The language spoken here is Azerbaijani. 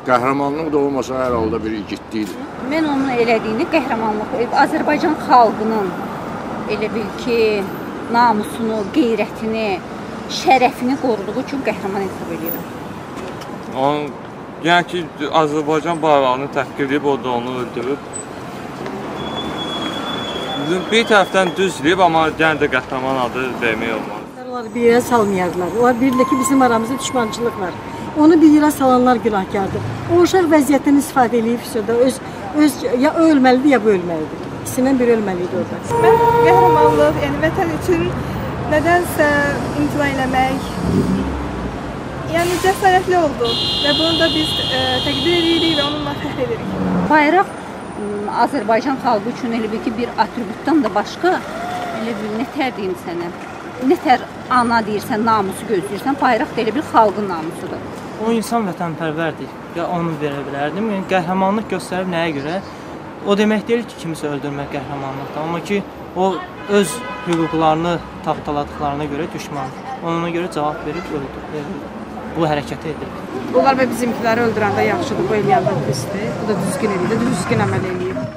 Qəhrəmanlıq da olmasa hər halda bir igidlikdir. Mən onun elədiyini qəhrəmanlıq, Azərbaycan xalqının elə bil ki, namusunu, qeyrətini, şərəfini qoruduğu üçün qəhrəman hesab edirəm. Onun, yəni ki, Azərbaycan bayrağını təhqir edib, o da onu öldürüb. Bir tərəfdən düz deyib, amma yenə də qəhrəman adı vermək olmaz. Onları bir yerə salmayardılar. Onlar bilirlər ki, bizim aramızda düşmançılıq var. Onu bir yerə salanlar günahkardır. O uşaq vəziyyətdən istifadə eləyib, öz ya o ölməlidir, ya bu ölməlidir. İkisindən biri ölməli idi orada. Mən qəhrəmanlıq, yəni vətən üçün nədənsə imtina eləmək, yəni cəsarətli oldu və bunu da biz təqdir edirik və onunla fəxr edirik. Bayraq Azərbaycan xalqı üçün elə bil ki, bir atributdan da başqa, elə bil, nətər deyim sənə, nətər ana deyirsən, namusu gözləyirsən, bayraq da elə bil xalqın namusudur. O insan vətənpərvərdir, ya onu verə bilərdim. Yəni, qəhrəmanlıq göstərib nəyə görə? O demək deyil ki, kimisə öldürmək qəhrəmanlıqdır, amma ki, o öz hüquqlarını tapdaladıqlarına görə düşmandır. Ona görə cavab verib öldürür, bu hərəkəti edir. Onlar və bizimkiləri öldürəndə yaxşıdır, bu eləyəndə pisdir. Bu da düzgün eləyir, düzgün əməl eləyib.